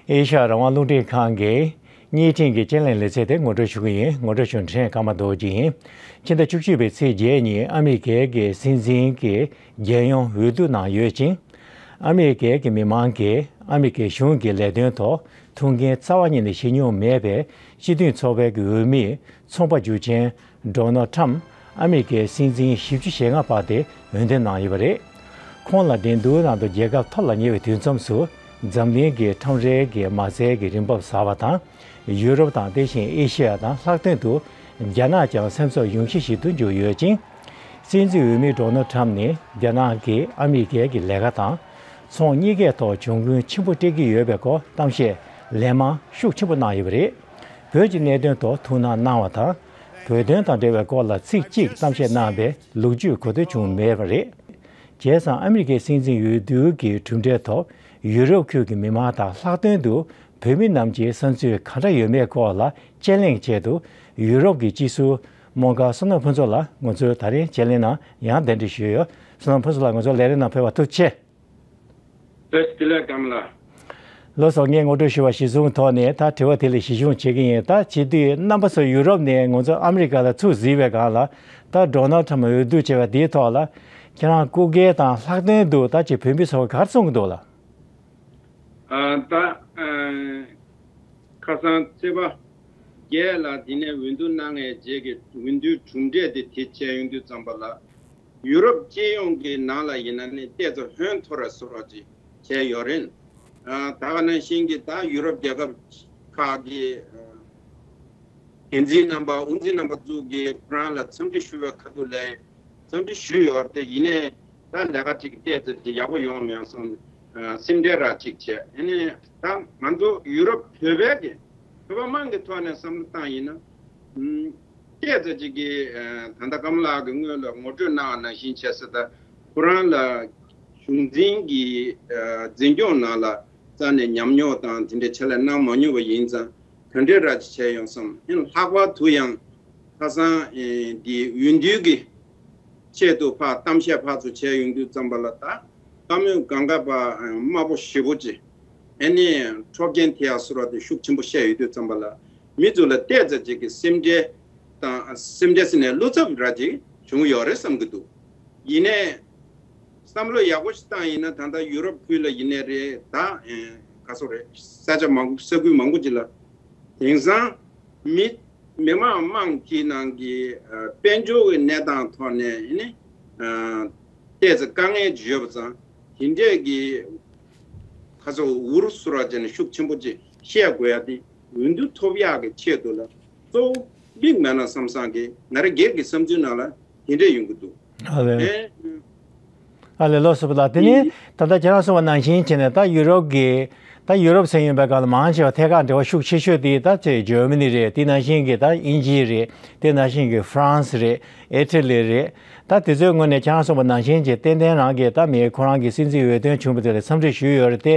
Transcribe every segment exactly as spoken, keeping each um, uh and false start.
ཨེ་ཤ་ཡ་རང་དབང་རླུང་འཕྲིན་ཁང་གི་བརྙན་འཕྲིན་གྱི་དཔྱད་གླེང་ལེ་ཚན་དེ་ངོ་སྤྲོད་ཞུ་གི་ཡིན། ངོ་སྤྲོད་ཞུ་མཁན་ཀརྨ་རྡོ་རྗེ་ཡིན། ཕྱི་ཟླ་བཅུ་གཅིག་པའི་ཚེས་བརྒྱད་ཉིན་ཨ་མི་རི་ཀའི་གི་སྲིད་འཛིན་གྱི་རྒྱལ་ཡོངས་འོས་བསྡུ་གནང་ཡོད་ཅིང་། ཨ་མི་རི་ཀའི་གི་མི་མང་གིས་ཨ་མི་རི་ཀའི་གཞུང་གི་ལས་དོན་ཐོག་ཐུགས་འགན་རྩ་བ་ཉིད་ནས་བཞེས་མྱོང་མེད་པའི་སྤྱི་མཐུན་ཚོགས་པའི་གི་འོས་མིས་ཚོང་པ་རྒྱུ་ཆེན་ཌོ་ནལ་ཁྲམ་ཨ་མི་རི་ཀའི་སྲིད་འཛིན་བཞི་བཅུ་ཞེ་ལྔ་པ་དེ་འོས་འདེམས་གནང་ཡོད་པ་རེད། ཁོང་ལ་འགྲན་བསྡུར་ནང་དུ་རྒྱལ་ཁ་ཐོབ་ལ་ཉེ་བའི་དུས་མཚམས་སུ་འཛམ་གླིང་གི་ཁྲོམ་རའི་གི་མ་རྩའི་གི་རིན་འབབ་གསར་པ་དང་ཡུ་རོབ་དང་དེ་བཞིན་ཨེ་ཤེ་ཡ་དང་ལྷག་དོན་དུ་རྒྱ་ནག་ཀྱང་སེམས་ཚོར་ཡོང་གཞི་ཞིག་ཏུ་གྱུར་ཡོད་ཅིང་། སྲིད་འཛིན་འོས་མི་ཌོ་ནལ་ཁྲམ་ནི་རྒྱ་ནག་གིས་ཨ་མི་རི་ཀའི་གི་ལས་ཀ་དང་ཚོང་གཉིས་ཀའི་ཐོག་གྱོང་གུན་ཆེན་པོ་སྤྲད་ཀྱི་ཡོད་པའི་སྐོར་གཏམ་བཤད་ལན་མང་ཤུགས་ཆེན་པོ་གནང་ཡོད་པ་རེད། བོད་ཀྱི་གནད་དོན་ཐོག་ཐུགས་སྣང་གནང་བ་དང་། བོད་དོན་དང་འབྲེལ་བའི་སྐོར་ལ་ཚིག་གཅིག་གཏམ་བཤད་གནང་བའི་ལོ་རྒྱུས་གོ་ཐོས་བྱུང་མེད་པ་རེད། བྱས་ཙང་ཨ་མི་རི་ཀའི་སྲིད་འཛིན་འོས་བསྡུ་གི་གྲུབ་འབྲས་ཐོག་ཡུ་རོབ་ཁུལ་གྱི་མི་མང་དང་ལྷག་དོན་དུ་བོད་མི་རྣམས་ཀྱི་བསམ་ཚུལ་ག་འདྲ་ཡོད་མེད་སྐོར་ལ་དཔྱད་གླེང་ཆེད་དུ་ཡུ་རོབ་ཀྱི་སྤྱི་ཟུར་རྨོངས་དཀར་བསོད་ནམས་ཕུན་ཚོགས་ལགས་ང་ཚོའི་ད་རིང་དཔྱད་གླེང་ནང་ཡང་གདན་འདྲེན་ཞུས་ཡོད། བསོད་ནམས་ཕུན་ཚོགས་ལགས་ང་ཚོའི་ལས་རིམ་ནང་ཕེབས་པར་ཐུགས་རྗེ་ཆེ། བཀྲ་ཤིས་བདེ་ལེགས་ཀརྨ་ལགས། ལགས་སོ། ངས་ངོ་སྤྲོད་ཞུ་བ་གཞིར་བཟུང་ཐོག་ནས་ད་དྲི་བ་དེ་ལ་གཞི་བཟུང་བྱེད་ཀྱི་ཡིན། ད་བྱེད་དུས་རྣམ་པ་ཚོ་ཡུ་རོབ་ནས་ང་ཚོ་ཨ་མི་རི་ཀ་ལ་ཚུར་གཟིགས་པའི་སྒང་ལ་ད་ཌོ་ནལ་ཁྲམ་འོས་བསྡུ་བྱས་པ་དེའི་ཐོག་ལ་ཁྱེད་རང་སྐུ་སྒེར་དང་ལྷག་དོན་དུ་ད་ཅིག་བོད་མི་ཚོ་ག་རེ་གསུང་གི་འདུག་ལགས། ཨ་ད་ཨ་ཁ་སང་ཚེས་པ་བརྒྱད་ལ་དེ་ནས་འོས་བསྡུ་གནང་བའི་རྗེས་ཀྱི་འོས་བསྡུའི་གྲུབ་འབྲས་དེ་དེ་བྱས་ཡོང་དུས་ཙམ་པ་ལ། ཡུ་རོབ་སྤྱི་ཡོངས་ཀྱི་ནང་ལ་ཡིན་ན་ནི་ཏོག་ཙམ་ཧོན་འཐོར་བ་བཟོ་འདྲ་ཅིག་བྱས་ཡོད་རེད། ཨ་ད་ག་ནང་བཞིན་གྱི་ད་ཡུ་རོབ་རྒྱལ་ཁབ་ཁག་གི་ཨ་འགན་འཛིན་རྣམ་པ་དབུ་འཛིན་རྣམ་པ་ཚོ་གིས་ཁོ་རང་ལ་འཚམས་འདྲི་ཞུ་བའི་ཁ་ཐུག་ལ་འཚམས་འདྲི་ཞུས་ཡོད་རེད་དེ། ཡིན་ནའི་ད་ལས་ཀ་ཅིག་ཏོག་ཙམ་ཅིག་ཡག་པོ་ཡོང་མེད་བསམ། ཨ་སེམས་ཁྲལ་ར་ཅིག་བྱས། ཨ་ནི་ད་ང་ཚོ་ཡུ་རོབ་བོད་པའི་གི་བོད་པ་དམངས་ཀྱི་ཐོག་ནས་བསམ་བློ་བཏང་ཡིན་ན། ཨ་ཏོག་ཙམ་ཅིག་གིས་ཨ་ད་ལྟ་ཀརྨ་ལགས་ཀྱིས་སྔོན་ལ་ངོ་སྤྲོད་གནང་བ་ནང་བཞིན་བྱས་ཙང་ད་ཁོ་རང་ལ་གཞུང་འཛིན་གྱི་ཨ་འཛིན་སྐྱོང་ནང་ལ་རྩ་ནས་ཉམས་མྱོང་དང་དེ་འདྲའི་ཆ་ལས་གནང་མ་མྱོང་བ་ཡིན་ཙང་ག་འདྲའི་ར་ཅིག་བྱས་ཡོང་བསམ། ཡང་ལྷག་པར་དུ་ཡང་ཁ་སང་ཨེ་འདི་འོས་བསྡུ་གི་ཆེད་དུ་ཕར་གཏམ་བཤད་ཕར་ཚུར་བྱས་ཡོང་དུས་ཙམ་པ་ལ་ད་བཀའ་མོལ་གང་ག་པ་དམའ་པོ་ཞེ་པོ་ཅིག་ཨ་ནི་འཕྲོག་རྐྱེན་ཐེབས་ཡག་བཟོ་འདྲ་དེ་ཤུགས་ཆེན་པོ་བཤད་ཡོང་དུས་ཙམ་པ་ལ་མི་ཚོ་ལ་ཏོག་ཙམ་ཅིག་གི་སེམས་ཁྲལ་དང་སེམས་ཁྲལ་ཟེར་ནས་བློ་འཚབ་ར་ཅིག་བྱུང་ཡོད་རེད་བསམ་གྱི་འདུག་ཡིན་ནའི་བསམ་བློ་ཡག་པོ་ཞིག་བཏང་ཡིན་ན་ད་ལྟ་ཡུ་རོབ་ཁུལ་ལ་ཡིན་ནའི་རེད། ད་ཨེ་ག་ཚོད་རེད། ས་ཆ་མང་པོ་ས་ཁུལ་མང་པོ་ཅིག་ལ་དེང་སང་མི་མི་མང་དམངས་ཀྱི་ནང་གི་ཨ་དཔལ་འབྱོར་གྱི་གནས་སྟངས་ཐོག་ནས་ཨ་ནི་ཨ་ཏོག་ཙམ་དཀའ་ངལ་ཅིག་ཡོད་པ་ཙང་དེ་འདྲས་ཀྱི་ཁ་སང་འུར་སུ་ར་བྱས་ནས་ཤུགས་ཆེན་པོ་ཅིག་བཤད་དགོས་ཡ་དེ་འོས་བསྡུ་ཐོབ་ཡག་གི་ཆེད་དུ་ལ་གཙོ་བོ་མིག་མེད་ན་བསམ་བསམ་གི་ང་རང་སྒེར་གྱི་བསམ་ཚུལ་ནང་ལ་དེ་འདྲས་ཡོང་གི་འདུག་ཨ་ལས། ཨེ། ཨ་ལས་ལགས་སོ། ལགས་དེ་ནས་ད་ལྟ་ཁྱེད་རང་གསུངས་པ་ནང་བཞིན་བྱས་ནས་ད་ཡུ་རོབ་ཀྱི་ད་ཡུ་རོབ་ཟེར་ཡོང་པའི་སྐབས་ལ་མང་ཆེ་བ་ཐད་ཀར་འབྲེལ་བ་ཤུགས་ཆེ་ཤོས་དེ་ད་ཅིག་ཇར་མ་ནི་རེད། དེ་ནང་བཞིན་གྱི་ད་དབྱིན་ཇི་རེད། དེ་ནང་བཞིན་གྱི་ཧྥ་རན་སི་རེད། ཨི་ཊ་ལི་རེད། ད་དེ་ཚོའི་ངོས་ནས་ཁྱེད་རང་གསུངས་པ་ནང་བཞིན་གྱི་ཏན་ཏན་རང་གིས་ད་མི་ཁོ་རང་གི་སྲིད་འཛིན་འོས་ཐོན་བྱུང་བ་དེ་ལ་འཚམས་འདྲི་ཞུས་ཡོད་རེད་དེ།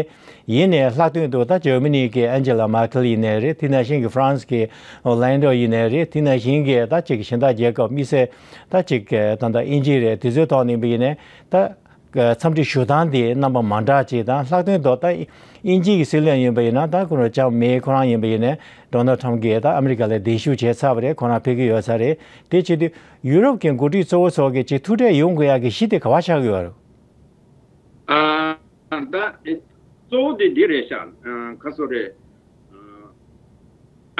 ཡིན་ནའི་ལྷག་དོན་དུ་ད་ཇར་མ་ནི་གི་ཨན་ཇེ་ལ་མར་ཁེལ་ཡིན་ནའི་རེད། དེ་ནང་བཞིན་གྱི་ཧྥ་རན་སི་གི་ཨོ་ལན་ཌོ་ཡིན་ནའི་རེད། དེ་ནང་བཞིན་གྱི་ད་ཅིག་གཞན་དག་རྒྱལ་ཁབ་དམིགས་བསལ་ད་ཅིག་ད་ད་དབྱིན་ཇི་རེད། དེ་ཚོའི་ཐོག་ནས་ཡིན་པ་ཡིན་ནའི་ད་འཚམས་འདྲི་ཞུ་སྟངས་དེ་རྣམ་པ་མ་འདྲ་ཅིག་དང་། ལྷག་དོན་དུ་ད་དབྱིན་ཇི་གི་སྲིད་བློན་ཡིན་པ་ཡིན་ན་ད་ཁོ་རང་ལྕམ་མེ་ཁོ་རང་ཡིན་པ་ཡིན་ནའི་ཌོ་ནལ་ཁྲམ་གྱིས་ད་ཨ་མི་རི་ཀ་ལ་གདན་ཞུ་བྱས་ཚར་བ་རེད། ཁོ་རང་ཕེབས་ཀྱི་ཡོད་ས་རེད། དེ་བྱེད་དུས་ཡུ་རོབ་ཀྱི་འགོ་ཁྲིད་གཙོ་བོ་ཚོ་གིས་ཅིག་ཐུག་འཕྲད་ཡོང་དགོས་ཡག་གི་གཞི་དེ་ག་པར་ཆགས་ཀྱི་ཡོད་རེད། ཨ་ད་གཙོ་བོ་དེ་འདི་རེད་ཤག་ཨ་ག་ཚོད་རེད།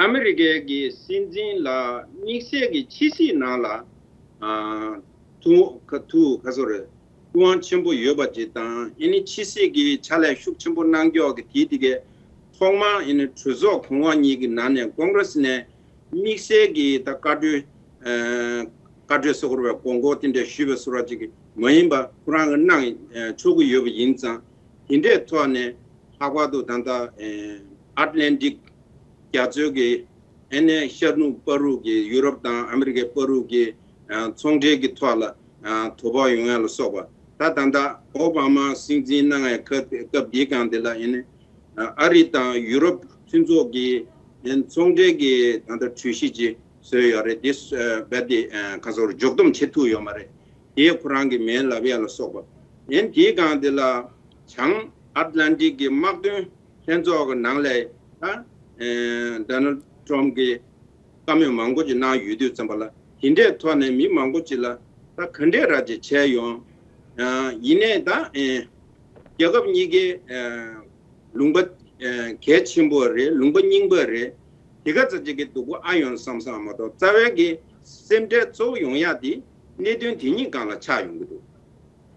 ཨ་ཨ་མི་རི་ཀའི་གི་སྲིད་འཛིན་ལ་དམིགས་བསལ་གྱི་ཕྱི་སྲིད་ནང་ལ་ཨ་ཐུགས་ཁ་ཐུགས་ག་ཚོད་རེད། སྐུ་དབང་ཆེན་པོ་ཡོད་པ་ཅིག་དང་། ཨ་ནི་ཕྱི་སྲིད་ཀྱི་ཕྱག་ལས་ཤུགས་ཆེན་པོ་གནང་ཀྱོག་གི་དེའི་དེ་གའི་ཐོག་མར་ཨ་ནི་གྲོས་ཚོགས་གོང་འོག་གཉིས་ཀྱི་ནང་ནས་ཀོང་གྲེས་ནས་དམིགས་བསལ་གྱི་ད་བཀའ་གྲོས་ཨ་བཀའ་གྲོས་སོགས་རུ་བའི་དགོངས་སྐོར་དེ་འདྲ་ཞུས་པའི་བཟོ་འདྲ་ཅིག་མ་ཡིན་པ་ཁོ་རང་གིས་གནང་ཨ་ཆོག་གི་ཡོད་པ་ཡིན་ཙང་། དེ་འདྲའི་ཐོག་ནས་ལྷག་པར་དུ་ད་ལྟ་ཨ་ཨཊ་ལན་ཊིག་རྒྱ་མཚོའི་གི་ཨ་ནི་ཤར་ནུབ་བར་དུ་གི་ཡུ་རོབ་དང་ཨ་མི་རི་ཀའི་བར་དུ་གི་ཨ་ཚོང་འབྲེལ་གྱི་ཐོག་ལ་ཨ་དོ་ཕོག་ཡོང་ཡ་ལ་སོགས་པ། ད་ད་ལྟ་ཨོ་བྷ་མ་སྲིད་འཛིན་གནང་བའི་སྐབས་སྐབས་འདིའི་སྒང་དེ་ལ་ཨ་ནི་ཨ་རི་དང་ཡུ་རོབ་མཐུན་ཚོགས་ཀྱི་ཚོང་འབྲེལ་གྱི་ད་ལྟ་གྲོས་གཞི་ཅིག་བཟོས་ཡོད་རེད། དེ་རྦད་དེ་ཁ་སོར་འཇོག་སྡོམ་བྱེད་ཐུབ་ཡོད་མ་རེད། དེ་ཁོ་རང་གི་མིང་ལབ་ཡ་ལ་སོགས་པ། ཡིན་དེའི་སྒང་དེ་ལ་བྱང་ཨཊ་ལན་ཊིག་གི་དམག་དོན་ ལྷན་ཚོགས་ཀྱི་ནང་ལ་ད་ཨེ་ཌོ་ནལ་ཊམ་གྱིས་བཀའ་མོལ་མང་པོ་ཅིག་གནང་ཡོད་དུས་ཙམ་པ་ལ། དེ་འདྲའི་ཐོག་ནས་མི་མང་པོ་ཅིག་ལ་ད་ག་འདྲས་ར་ཅིག་བྱས་ཡོང་། ཨ་ཡིན་ནའི་ད་ཨེ་རྒྱལ་ཁབ་གཉིས་ཀའི་ཨེ་ལུང་པ་ཨེ་གལ་ཆེན་པོ་རེད། ལུང་པ་རྙིང་པ་རེད། དེ་ག་ཙམ་ཅིག་གི་སྡུག་པོ་ཨ་ཡོང་བསམ་བསམ་མ་གཏོགས། རྩ་བའི་གི་སེམས་ཁྲལ་གཙོ་བོ་ཡོང་ཡ་དེ་གནད་དོན་དེ་གཉིས་སྒང་ལ་ཆགས་ཡོང་གི་འདུག།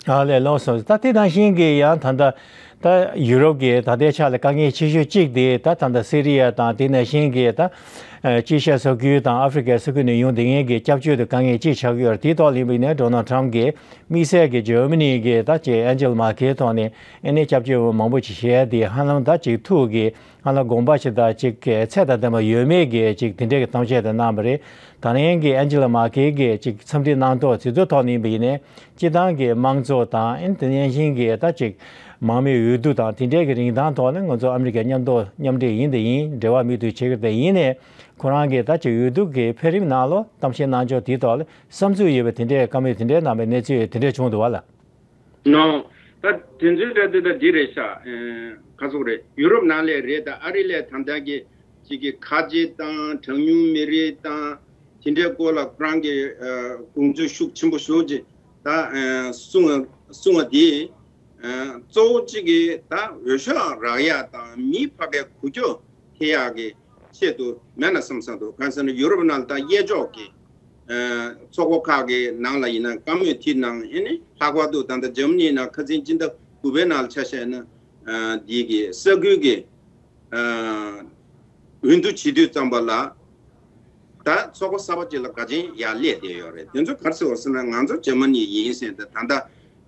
ཨ་ལས། ལགས་སོ། ད་དེ་ནང་བཞིན་གྱི་ཡང་ད་ལྟ་ད་ཡུ་རོབ་ཀྱི་ད་ལྟའི་ཆ་ལ་དཀའ་ངལ་ཆེ་ཤོས་གཅིག་དེ་ད་ད་ལྟ་སི་རི་ཡ་དང་། དེ་ནང་བཞིན་གྱི་ད་ཨ་དཀྱིལ་ཤར་ས་ཁུལ་དང་ཨ་ཧྥི་རི་ཀའི་ས་ཁུལ་ནས་ཡོང་བསྡད་མཁན་གྱི་སྐྱབས་བཅོལ་དུ་དཀའ་ངལ་གཅིག་ཆགས་ཀྱི་ཡོད་རེད། དེའི་ཐོག་ལ་ཡིན་པ་ཡིན་ན་ཌོ་ནལ་ཊམ་གྱིས་དམིགས་བསལ་གྱི་ཇར་མ་ནི་གི་ད་ཅིག་ཨན་ཇེ་ལ་མར་ཀེལ་ཐོག་ནས་ཨ་ནི་སྐྱབས་བཅོལ་བ་མང་པོ་ཅིག་བཞེས་ཏེ། ཧ་ལམ་ད་ཅིག་ཐུགས་ཀྱི་ཧ་ལམ་དགོངས་པ་ཞིག་དང་ཅིག་གི་ཚད་དང་ལྡན་པ་ཡོད་མེད་ཀྱི་ཅིག་དེ་འདྲའི་གི་གཏམ་བཤད་དེ་གནང་བ་རེད། ད་རིང་གི་ཨན་ཇེ་ལ་མར་ཀེལ་གྱིས་ཅིག་འཚམས་འདྲི་གནང་ཐོག་དེ་ཚོའི་ཐོག་ནས་ཡིན་པ་ཡིན་ནའི། སྤྱིར་བཏང་གི་དམངས་གཙོ་དང་། ཨེ་དེ་ནང་བཞིན་གྱི་ད་ཅིག་མང་མོས་འོས་བསྡུ་དང་དེ་འདྲའི་གི་རིན་ཐང་ཐོག་ནས་ང་ཚོ་ཨ་མི་རི་ཀའི་མཉམ་གཏོགས་མཉམ་འབྲེལ་ཡིན་དང་ཡིན། འབྲེལ་བ་མུ་མཐུད་བྱེད་ཀྱི་རེད། ཡིན་ནའི་ཁོ་རང་གིས་ད་ཅིག་འོས་བསྡུ་གི་འཕེལ་རིམ་ནང་ལོགས་གཏམ་བཤད་གནང་ཕྱོགས་དེའི་ཐོག་ལ་བསམ་ཚུལ་ཡོད་པའི་དེ་འདྲའི་བཀའ་མོལ་དེ་འདྲའི་གནང་བའི་གནས་ཚུལ་དེ་འདྲ་བྱུང་འདུག་བ་ལ། ནོ། ད་དེ་ཚོའི་གྲས་དེ་ད་འདི་རེད་ཤག། ཨེ་ག་ཚོད་རེད། ཡུ་རོབ་ནང་ལ་རེད། ད་ཨ་རི་ལ་ད་ལྟ་གི་ཅིག་གི་ཁ་ཆེ་དང་གྲངས་ཉུང་མི་རིགས་དང་དེ་འདྲའི་སྐོར་ལ་ཁོ་རང་གི་ཨ་དགོངས་ཚུལ་ཤུགས་ཆེན་པོ་ཞེ་ཅིག་ད་ཨ་གསུང་བ་གསུང་བ་དེ། ཨ་གཙོ་བོ་གཅིག་གི་ད་འོས་ཤོག་རག་ཡག་དང་མི་ཕ་གིའི་འགུལ་སྐྱོད་ཐེབས་ཡག་གི་ཆེད་དུ་མེད་ན་བསམ་བསམ་འདུག། གང་ཟེར་ན་ཡུ་རོབ་ནང་ལ་ད་གཡས་ཕྱོགས་ཀྱི་ཨ་ཚོགས་པ་ཁག་གི་ནང་ལ་ཡིན་ན་བཀའ་མོལ་དེ་གནང་། ཨེ་ནི་ལྷག་པར་དུ་ད་ལྟ་འཇར་མ་ནི་ནང་ཁ་སང་སྤྱི་ཟླ་དགུ་པའི་ནང་ལ་ཆ་བཞག་ན། ཨ་འདི་གི་ས་ཁུལ་གྱི་ཨ་འོས་བསྡུ་བྱེད་དུས་ཙམ་པ་ལ། ད་ཚོགས་པ་གསར་པ་ཅིག་ལ་དགའ་ཆེན་ཡར་སླེབས་བསྡད་ཡོད་རེད། དེ་ཚོ་ག་རེ་ཟེར་བ་ཟེར་ན། ང་ཚོ་འཇར་མ་ནི་ཡིན་ཟེར་ད། ད་ལྟ་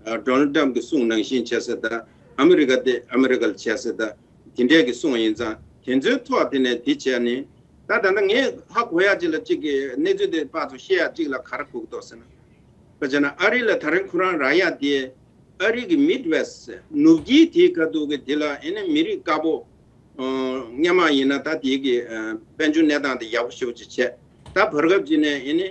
ཨ་ཌོ་ནལ་ཊམ་གྱི་གསུང་ནང་བཞིན་བྱས་ཟེར་ད། ཨ་མི་རི་ཀ་དེ་ཨ་མི་རི་ཀ་ལ་བྱས་ཟེར་ད། དེ་འདྲས་ཀྱི་གསུང་ཡིན་ཙང་། དེ་ཚོའི་ཐོག་དེ་ནས་དེ་བྱས་ནས། ད་ད་ལྟ་ངས་ཧ་གོ་ཡག་ཅིག་ལ་གཅིག་གི་གནས་ཚུལ་དེ་ཕར་ཚུར་བཤད་ཡག་གཅིག་ལ་ག་རེ་གོ་གི་འདུག་ཟེར་ན། དཔེ་བྱས་ན་ཨ་རི་ལ་ད་རིང་ཁོ་རང་རག་ཡག་དེ། ཨ་རི་གི་མིད་ཝེ་སི་ནུབ་དཀྱིལ་དེའི་ཁ་ཐུག་གི་དེ་ལ་ཨེ་ནི་མི་རིགས་དཀར་པོ་ཨ་སྔོན་མ་ཡིན་ན་ད་དེའི་གི་ཨ་དཔལ་འབྱོར་གནས་སྟངས་དེ་ཡག་པོ་ཞེ་པོ་ཅིག་བྱས། ད་བར་སྐབས་ཅིག་ནས་ཨེ་ནི་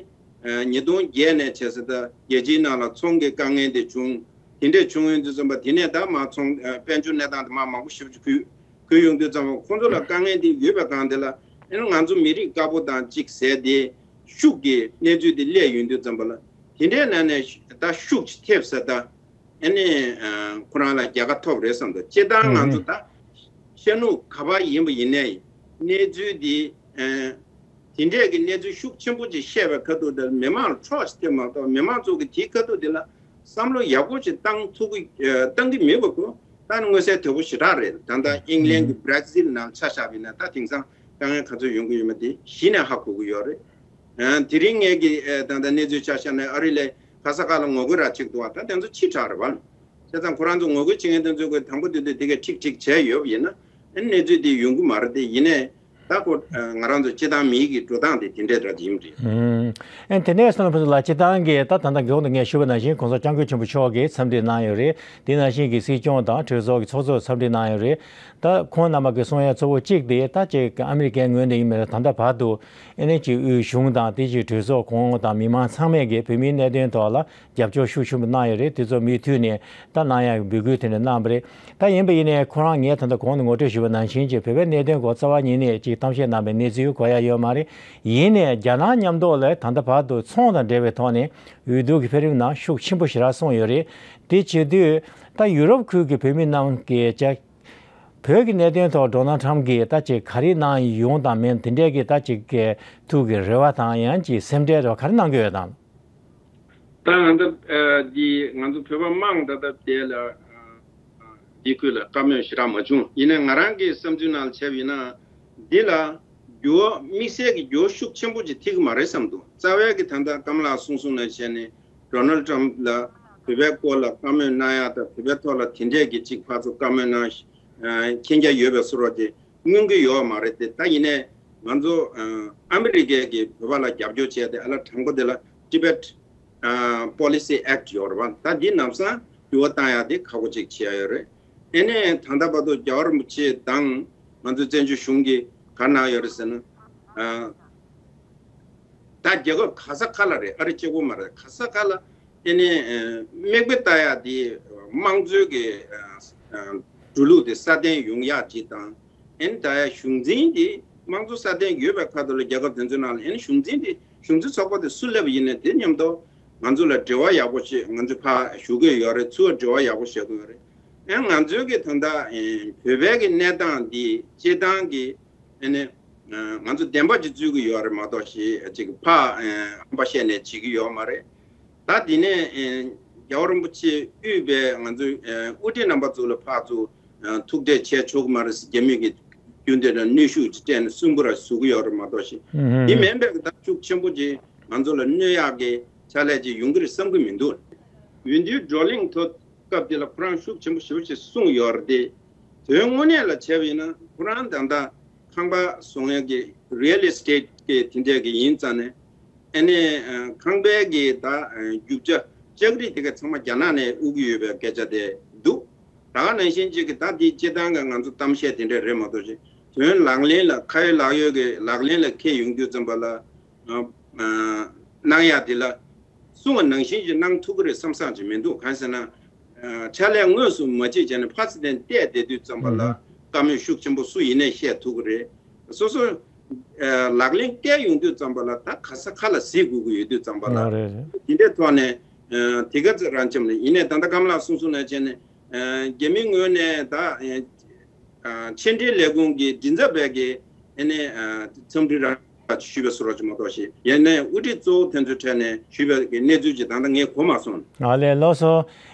ཨ་ཉིས་སྟོང་བརྒྱད་ནས་བྱས་ཟེར་ད་རྒྱལ་སྤྱིའི་ནང་ལ་ཚོང་གི་དཀའ་ངལ་དེ་བྱུང་། དེ་འདྲས་བྱུང་ཡོང་དུས་ཙམ་པ་དེ་ནས་ད་མར་ཚོང་ཨ་དཔལ་འབྱོར་གནས་སྟངས་དེ་མར་མང་པོ་ཞེ་པོ་ཅིག་ཁུལ་ཁུལ་ཡོང་དུས་ཙམ་པ། ཁོང་ཚོ་ལ་དཀའ་ངལ་དེ་ཡོད་པའི་སྒང་དེ་ལ་ཨེ་ནི་ང་ཚོ་མི་རིགས་དཀར་པོ་དང་གཅིག་ཟེར་དེ་ཤུགས་ཀྱི་གནས་ཚུལ་དེ་སླེབས་ཡོང་དུས་ཙམ་པ་ལ། དེ་འདྲའི་ནང་ནས་ད་ཤུགས་ཅིག་ཐེབས་ས་ད། ཨ་ནི་ཨ་ཁོ་རང་ལ་རྒྱལ་ཁ་ཐོབ་རེད་བསམ་འདུག། སྤྱིར་བཏང་ང་ཚོ་ད་ཤར་ནུབ་ག་པར་ཡིན་པ་ཡིན་ནའི་གནས་ཚུལ་འདི་ཨ་དེ་འདྲས་ཀྱི་གནས་ཚུལ་ཤུགས་ཆེན་པོ་ཅིག་བཤད་པའི་ཁ་ཐུག་དེ་མི་མང་ལ་འཕྲོག་ཅིག་ཐེབས་མ་གཏོགས། མི་མང་ཚོ་གི་དེའི་ཁ་ཐུག་དེ་ལ་བསམ་བློ་ཡག་པོ་ཅིག་བཏང་ཐུབ་ཀྱི་ཨ་བཏང་གི་མེད་པ་ཁོ་ད་ནི་མངོན་གསལ་དོད་པོ་ཞེ་དྲག་རེད། ད་ལྟ་ཨིང་ལན་གྱི་བྷ་ར་ཛིལ་ནང་ཆ་བཞག་པ་ཡིན་ན། ད་དེང་སང་དཀའ་ངལ་ག་ཚོད་ཡོང་གི་ཡོད་མེད་དེ་གཞི་ནས་ཧ་གོ་གི་ཡོད་རེད། ཨ་དེ་རིང་ངས་ཀྱི་ཨ་ད་ལྟ་གནས་ཚུལ་ཆ་བཞག་ན་ཨ་རི་ལ་ག་ས་ག་ལ་ངོ་རྒོལ་ར་བྱེད་ཀྱི་འདུག་པ། ད་དེ་ཚོ་ཕྱི་དྲགས་རེད་པ། བྱས་ཙང་ཁོ་རང་ཚོ་ངོ་རྒོལ་བྱེད་མཁན་དེ་ཚོ་གི་དང་པོ་དེ་དུས་དེ་གས་ཁྲིག་ཁྲིག་བྱས་ཡོད་པ་ཡིན་ན། ཨ་གནས་ཚུལ་དེ་ཡོང་གི་མ་རེད་དེ། ཡིན་ནའི་ད་ཁོ་ཨ་ང་རང་ཚོ་སྤྱིར་བཏང་མིའི་གི་འགྲོ་སྟངས་དེ་དེ་འདྲས་འདྲ་དེ་ཡིན་རེད། ཨ་དེ་ནས་སོང་ལ་ཕུ་ལ་སྤྱིར་བཏང་གི་ད་ད་ལྟ་གོང་དུ་ངས་ཞུས་པ་ནང་བཞིན་གོང་ས་སྐྱབས་མགོན་ཆེན་པོ་མཆོག་གིས་འཚམས་འདྲི་གནང་ཡོད་རེད། དེ་ནང་བཞིན་གྱི་སྲིད་སྐྱོང་དང་གྲོས་ཚོགས་ཀྱི་ཚོགས་གཙོས་འཚམས་འདྲི་གནང་ཡོད་རེད། ད་ཁོང་རྣམ་པ་གི་གསུང་ཡ་གཙོ་བོ་གཅིག་དེ་ད་ཅིག་ཨ་མི་རི་ཀའི་ངོས་ནས་ཡིན་པ་ན་ད་ལྟ་བར་དུ་ཨེ་ནི་ཅིག་དབུས་གཞུང་དང་དེ་ཅིག་གྲོས་ཚོགས་གོང་འོག་དང་མི་མང་ཚང་མས་ཀྱི་བོད་མིའི་གནད་དོན་ཐོག་ལ་རྒྱབ་སྐྱོར་ཤུགས་ཆེན་པོ་གནང་ཡོད་རེད། དེ་ཚོ་མུ་མཐུད་ནས་ད་གནང་ཡ་གི་འབོད་སྐུལ་དེ་འདྲ་གནང་བ་རེད། ད་ཡིན་པ་ཡིན་ནའི་ཁོ་རང་ངས་ད་ལྟ་གོང་དུ་ངོ་སྤྲོད་ཞུས་པ་ནང་བཞིན་གྱི་བོད་པའི་གནད་དོན་སྐོར་རྩ་བ་ཉིད་ནས་ཅིག་གཏམ་བཤད་གནང་བའི་གནས་ཚུལ་གོ་ཡ་ཡོད་མ་རེད། ཡིན་ནའི་རྒྱ་ནག་མཉམ་དུ་ལ་ད་ལྟ་བར་དུ་ཚོང་དང་འབྲེལ་བའི་ཐོག་ནས་འོས་བསྡུ་གི་འཕེལ་རིམ་ནང་ཤུགས་ཆེན་པོ་ཞེ་དྲག་སོང་ཡོད་རེད། དེ་བྱེད་དུས་ད་ཡུ་རོབ་ཁུལ་གྱི་བོད་མི་རྣམས་ཀྱིས་ཅིག་བོད་ཀྱི་གནད་དོན་ཐོག་ཌོ་ནལ་ཊམ་གྱིས་ད་ཅིག་ག་རེ་གནང་ཡོང་དང་མིན། དེ་འདྲས་ཀྱི་ད་ཅིག་གི་ཐུགས་ཀྱི་རེ་བ་དང་ཡང་ཅིག་སེམས་ཁྲལ་རེ་བ་ག་རེ་གནང་གི་ཡོད་དམ། ད་ང་ཚོ་ཨ་འདི་ང་ཚོ་བོད་པ་མང་ད་ལྟ་དེ་ལ་ཨ་ཨ་འདི་ཁུལ་ལ་བཀའ་མོལ་ཞེ་དྲག་མ་བྱུང་། ཡིན་ནའི་ང་རང་གི་བསམ་ཚུལ་ནང་ལ་བྱས་པ་ཡིན་ན། འདི་ལ་འགྱུར་བ་དམིགས་བསལ་གྱི་འགྱུར་བ་ཤུགས་ཆེན་པོ་ཅིག་ཐེབས་ཀྱི་མ་རེད་བསམ་འདུག། རྩ་བའི་གི་ད་ལྟ་ཀམ་ལ་གསུང་གསུང་ནང་བྱས་ནས་ཌོ་ནལ་ཊམ་ལ་བོད་པའི་སྐོར་ལ་བཀའ་མོལ་གནང་ཡག་དང་། བོད་པའི་ཐོག་ལ་དེ་འདྲས་ཀྱི་ཅིག་ཕར་ཚུར་བཀའ་མོལ་གནང་ཨ་མཁྱེན་རྒྱ་ཡོད་པའི་བཟོ་འདྲ་ཅིག་མངོན་གྱི་ཡོད་མ་རེད་དེ། ད་ཡིན་ནའི་ང་ཚོ་ཨ་ཨ་མི་རི་ཀའི་གི་བོད་པ་ལ་རྒྱབ་སྐྱོར་བྱས་ཏེ། ཨ་ལ་དང་པོ་དེ་ལ་Tibet ཨ་Policy Act ཡོད་རེད་པ། ད་འདི་ལམ་སང་འགྱུར་བ་བཏང་ཡག་དེ་ཁག་པོ་ཅིག་ཆགས་ཡོད་རེད། ཨ་ནི་ད་ལྟ་བར་དུ་རྒྱལ་བ་རིན་པོ་ཆེ་དང་ང་ཚོའི་བཙན་བྱོལ་གཞུང་གིས་ག་རེ་གནང་ཡོད་རེད་ཟེར་ན། ཨ་ད་རྒྱལ་ཁབ་ག་ས་ག་ལ་རེད། ཨ་རི་གཅིག་པོ་མ་རེད། ག་ས་ག་ལ་ཨ་ནི་ཨ་མིག་དཔེ་ལྟ་ཡག་དེ་དམངས་གཙོའི་གི་ཨ་ཨ་ འགྲོ་ལུགས་དེ་སྲ་བརྟན་ཡོང་ཡག་ཅིག་དང་། ཨ་ནི་ད་ཡ་གཞུང་འཛིན་དེ་དམངས་གཙོ་སྲ་བརྟན་ཡོད་པའི་ཁ་ཐུག་ལ་རྒྱལ་ཁབ་དེ་ཚོའི་ནང་ལ་ཨ་ནི་གཞུང་འཛིན་དེ་གཞུང་འཛིན་ཚོགས་པ་དེ་སུ་སླེབས་པ་ཡིན་ནའི་དེ་མཉམ་དུ་ང་ཚོ་ལ་འབྲེལ་བ་ཡག་པོ་ཞིག་ང་ཚོ་ཕར་ཞུ་གི་ཡོད་རེད། ཚུར་འབྲེལ་བ་ཡག་པོ་བྱེད་ཀྱི་ཡོད་རེད། ཨ་ནི་ང་ཚོའི་གི་ད་ལྟ་ཨེ་བོད་པའི་གི་གནས་སྟངས་འདི་སྤྱིར་བཏང་གི་ཨ་ནི་ཨ་ང་ཚོ་བདེན་པ་ཅིག་རྩོད་ཀྱི་ཡོད་རེད་མ་གཏོགས་ཞེ་ཅིག་ཕར་ཨེ་ཧམ་པ་བཤད་ནས་བྱེད་ཀྱི་ཡོད་མ་རེད། ད་དེ་ནས་ཨེ་རྒྱལ་བ་རིན་པོ་ཆེ་དབུས་པའི་ང་ཚོའི་ཨེ་དབུ་ཁྲིད་རྣམ་པ་ཚོ་ལ་ཕར་ཚུར་ཨེ་ཐུག་འཕྲད་བྱས་ཆོག་གི་མ་རེད་ཟེར། རྒྱ་མི་གི་རྒྱུན་དེ་འདྲ་གནོན་ཤུགས་ཅིག་སྤྲད་ནས་སུན་པོ་ར་བཟོ་གི་ཡོད་རེད་མ་གཏོགས་ཞེ། ཨུ་ཧུམ། དེ་མིན་པའི་གི་ད་ཤུགས་ཆེན་པོ་ཅིག་ང་ཚོ་ལ་གནོད་ཡག་གི་ཕྱག་ལས་ཅིག་ཡོང་གི་རེད་བསམ་གི་མི་འདུག་འོས་བསྡུའི་བགྲོ་གླེང་ཐོག་སྐབས་དེ་ལ་ཁོ་རང་ཤུགས་ཆེན་པོ་ཞེ་པོ་ཅིག་གསུངས་ཡོད་རེད་དེ། དོན་དངོས་གནས་ལ་བྱས་པ་ཡིན་ན་ཁོ་རང་ད་ལྟ་ཁང་པ་བཟོ་མཁན་གྱི་རི་ཡལ་ཨེ་སི་ཊེ་ཊི་གི་དེ་འདྲས་ཀྱི་ཡིན་ཙང་ནས། ཨ་ནི་ཨ་ཁང་པའི་གི་ད་ཨ་རྒྱུ་ཆ་ལྕགས་རི་དེ་ག་ཚང་མ་རྒྱ་ནག་ནས་དབུ་གི་ཡོད་པའི་སྐད་ཆ་དེ་འདུག་ད་ག་ནང་བཞིན་ཅིག་གི་ད་དེ་སྤྱིར་བཏང་གི་ང་ཚོ་གཏམ་བཤད་དེ་འདྲས་རེད་མ་གཏོགས་ཅིག་དོན་ལག་ལེན་ལ་ཁ་ཡོད་ལག་ཡོད་ཀྱི་ལག་ལེན་ལ་འཁེལ་ཡོང་དུས་ཙམ་པ་ལ་ཨ་ཨ་གནང་ཡག་དེ་ལ་གསུང་བ་ནང་བཞིན་ཅིག་གནང་ཐུབ་ཀྱི་རེད་བསམ་བསམ་ཅིག་མི་འདུག་གང་ཟེར་ན། ཨ་ཕྱག་ལས་དངོས་སུ་མ་བྱེད་བྱས་ནས་ཕར་ཚུར་བལྟས་བསྡད་དུས་ཙམ་པ་ལ་ཨུ་ཧུམ། བཀའ་མོལ་ཤུགས་ཆེན་པོ་སུ་ཡིན་ནའི་བཤད་ཐུབ་ཀྱི་རེད། སོ་སོ་ཨ་ལག་ལེན་བཀལ་ཡོང་དུས་ཙམ་པ་ལ་ད་ག་ས་ག་ལ་གཟིགས་དགོས་ཀྱི་ཡོད་དུས་ཙམ་པ་ལ། ཨ་རེད་རེད། དེ་འདྲའི་ཐོག་ནས་ཨ་དེ་ག་ཚོད་རང་འཆམ་ནས་ཡིན་ནའི་ད་ལྟ་ཀམ་ལགས་གསུངས་གསུངས་ནས་བྱས་ནས་ཨ་རྒྱ་མིའི་ངོས་ནས་ད་ཨ་ཕྱི་འབྲེལ་ལས་ཁུངས་ཀྱི་མགྲིན་ཚབ་པས་ཀྱི་ཨ་ནི་ཨ་འཚམས་འདྲི་ར་ཞུས་པའི་བཟོ་འདྲ་ཅིག་མ་གཏོགས་ཤིག་ཡིན་ནའི་དབུ་ཁྲིད་གཙོ་བོ་དེ་ཚོའི་གྲས་ནས་ཞུས་པའི་གི་གནས་ཚུལ་ཅིག་ད་ལྟ་ངས་གོ་མ་སོང་། ཨ་ལས་ལགས་སོ།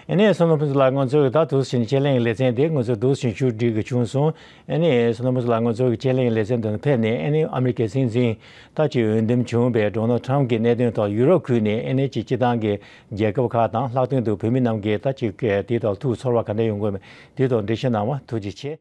ཨ་ནི་བསོད་ནམས་ཕུན་ཚོགས་ལགས་ང་ཚོའི་ད་དུས་ཕྱིན་ཆད་ལེན་ལེ་ཚན་དེ་ང་ཚོས་དུས་ཕྱིན་ཤུགས་སྒྲིལ་གི་བྱུང་སོང་། ཨ་ནི་བསོད་ནམས་ཕུན་ཚོགས་ལགས་ང་ཚོའི་གི་ཆད་ལེན་ལེ་ཚན་དེ་ནང་ཕེབས་ནས་ཨ་ནི་ཨ་མི་རི་ཀའི་སྲིད་འཛིན་ད་ཅིག་འོས་འདེམས་བྱུང་བའི་ཌོ་ནལ་ཊམ་གྱི་གནད་དོན་ཐོག་ཡུ་རོབ་ཁུལ་ནས་ཨ་ནི་ཅིག་སྤྱི་བཏང་གི་རྒྱལ་ཁབ་ཁག་དང་ལྷག་དོན་དུ་བོད་མི་རྣམས་ཀྱིས་ད་ཅིག་དེའི་ཐོག་ཐུགས་ཚོར་བ་ག་འདྲ་ཡོང་གི་ཡོད་མེད་དེའི་ཐོག་འགྲེལ་བཤད་གནང་བ་ཐུགས་རྗེ་ཆེ།